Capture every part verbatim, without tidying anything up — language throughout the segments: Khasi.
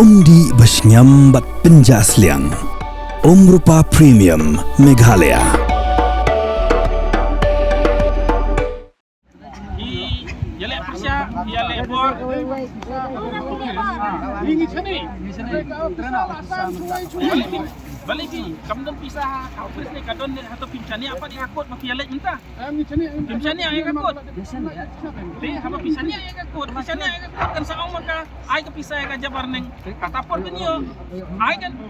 Ym dih ba shngiam bad pynjah sliang. Umrupa Premium Meghalaya. Ïaleh pyrshah, ïaleh bor. Balei ki, balei ki kam don pisa ha office ne ka don ne, hato phim shaniah pat ïa ka kot ba phi ïaleh mynta? Phim shaniah ïa ka kot. Te haba phi shaniah ïa ka kot, phi shaniah ïa ka kot, kan sa ong ma ka ai ka pisa ïa ka Jabbar Neng. Kata por kan ïoh. Ai kan. Phi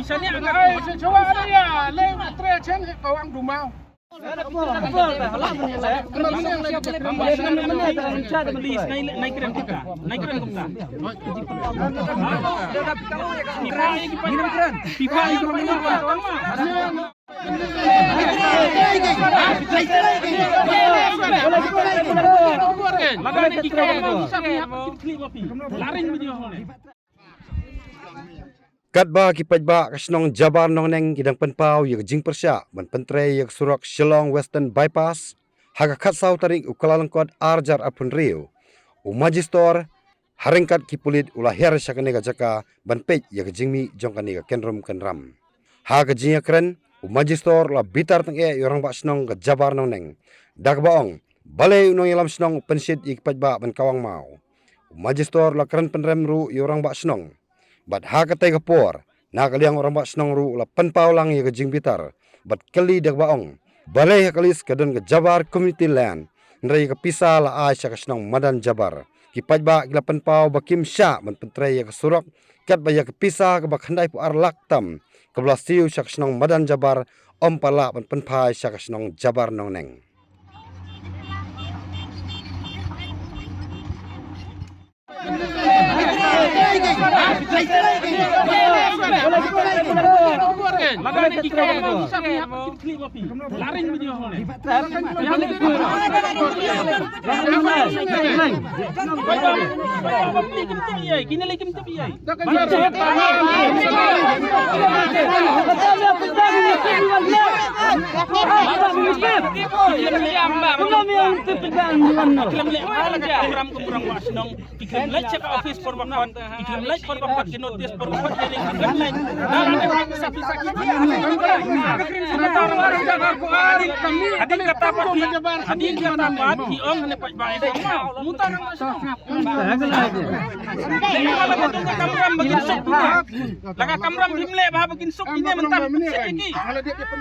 shaniah ïa ka kot. Please, nai, nai kren kumta. Nai kren kumta. Phi pa, phi pa, phi pa. Katba ki paidbah ka shnong Jabbar Nongneng ki dang pynpaw ïa ka jingpyrshah ban pyntrei ïa ka surok Shillong Western Bypass ha ka khatsaw tarik u Kyllalyngkot arhajar arphew hynriew, u Majistor ha ryngkat ki pulit u la hiar sha kane ka jaka ban peit ïa ka jingmih jong kane ka kynrum kynram. Ha ka jingïakren, u Majistor u la bitar tyngeh ïa u Rangbah Shnong ka Jabbar Nongneng da kaba ong balei u nongïalam shnong u pynshit ïa ki paidbah ban kawang maw. U Majistor u la kren pynrem ruh ïa u Rangbah Shnong. Bad ha katei ka por, na ka liang u Rangbah Shnong ruh u la pynpaw lang ïa ka jingbitar bad kylli da kaba ong balei ha ka list ka don ka Jabbar Community Land, hynrei ïa ka pisa la ai sha ka shnong madan Jabbar. Ki paidbah ki la pynpaw ba kim shah ban pyntrei ïa ka surok katba ïa ka pisa kaba khyndai phew ar lak tam kaba la siew sha ka shnong madan Jabbar ym pat lah ban pynphai sha ka shnong Jabbar Nongneng. Ki khlem leit sha ka office por ba khot, ki khlem leit por ba khot, ki notice por ba khot, ki khlem leit. Hadien kata pat, hadien kata pat ki ong hane pat ba ïa ka muta. Kamram ba kin suk. La ka kamram rim leh ba ba kin suk ine mynta.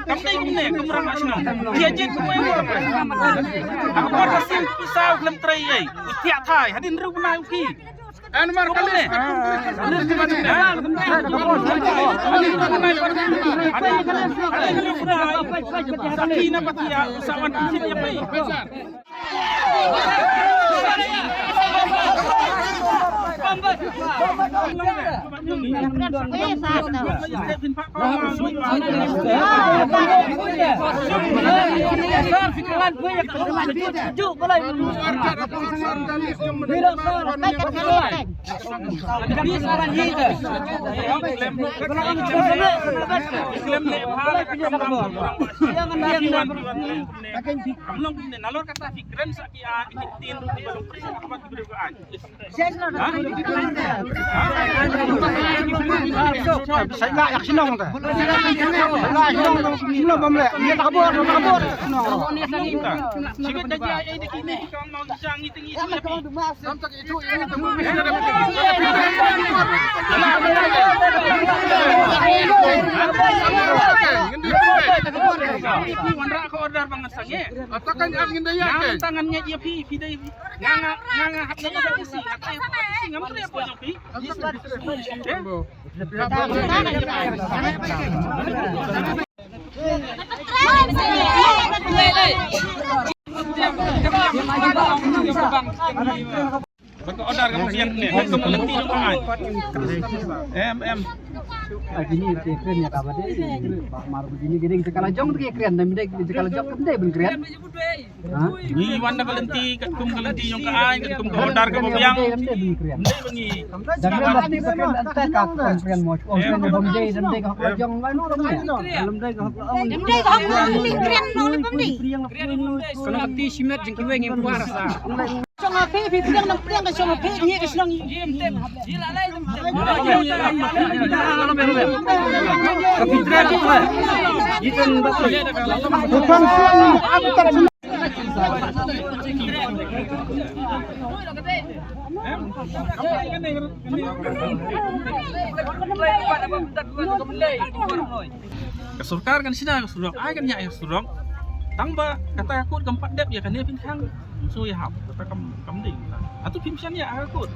Kam dei kumne kamram asna. Dia jit kumne. Aku kuat hasil pisau klem trei ai. Ustiak thai hadin ru bnai uki. An mar kali. Sakhi na patia usawan kisit ya pai. Nalor kata phi kren sa ki a ki tin ruh ki ba long pris ka ba ki briew ka ai. Sa ïa yak shnong ta. Sa ïa yak shnong, shnong bam le. Ïa ta ka bor, ta ka bor. Shnong. Shnong ta. Shnong ta. Wan rah ka order ba ngan sangeh. Ata kan ngan ngin da ïa ke. Ngan ta ngan ngeit ïa phi, phi dei. Nga nga nga nga hap na ka isi, hap na ka isi, ngam treh poi jong phi. Bad ka order ka psiang ne, bad ka lynti jong ka aiñ. Em, em. Ai, kine te kren ïa kaba dei. Ba mar ba kine ki dei jaka la jong te kren, nam dei jaka la jong te dei ban kren. Ha? Ngi wan da ka lynti, katkum ka lynti jong ka aiñ, katkum ka order kaba biang. Dei ban kren. Dei ban kren. Da kren ba te kren, anta ka kren mo. Ong kren ba dei, dei ka hok la jong wan kren. Dei ka hok la ong. Dei ka hok la ong, kren no le pam dei. Kano ka ti shimet jong kiwei ngim kwah rasa. Shong ha phi, phi pdiang nang pdiang ka shong ha phi, ngi ka shnong. Ka sorkar kan shna ka surok, ai kan ïa ka surok. Tang ba kata ka kut kam pat dep ïa kane pynkhang. Shu ïa hap, kata kam, kam dei. Hato phim shaniah ha ka kut?